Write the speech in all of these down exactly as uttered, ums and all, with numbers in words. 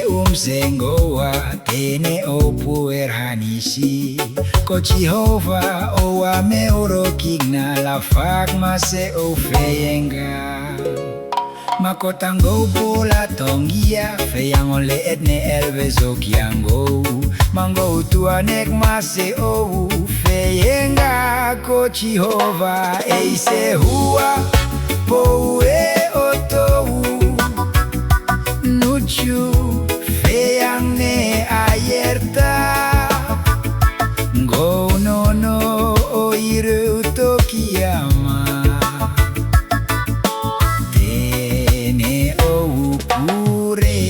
Umse ngou a tene ou puer hanisi, ko Jehova ou a meu rokikna, lafak ma se ou feyenga. Ma kota ngou pola tongia, feyangon le etne elve zokia ngou. Ma ngou tua nek ma se ou feyenga, ko Jehova ei se hua, pou e otou. Nuju feyangne ayerta, ngou nono oiru tokia ma. Tene ou pure.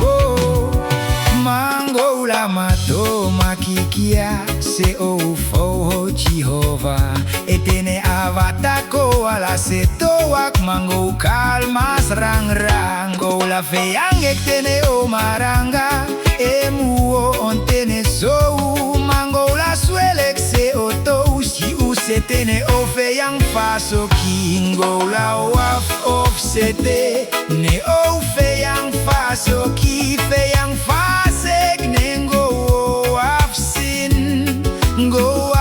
Oh, ma ngou la mato makikia, se ou fou ho Jehova. E tene avata ko ala se toak, ma ngou kalma srangra. Ngou la feyang ek tene o maranga, e muo on tene sou. Ma ngou la swelek se otou, si u se tene o feyang fasoki. Ngou la waf of sete, ne o feyang fasoki, feyang fasek ne ngou o waf sin. Ngou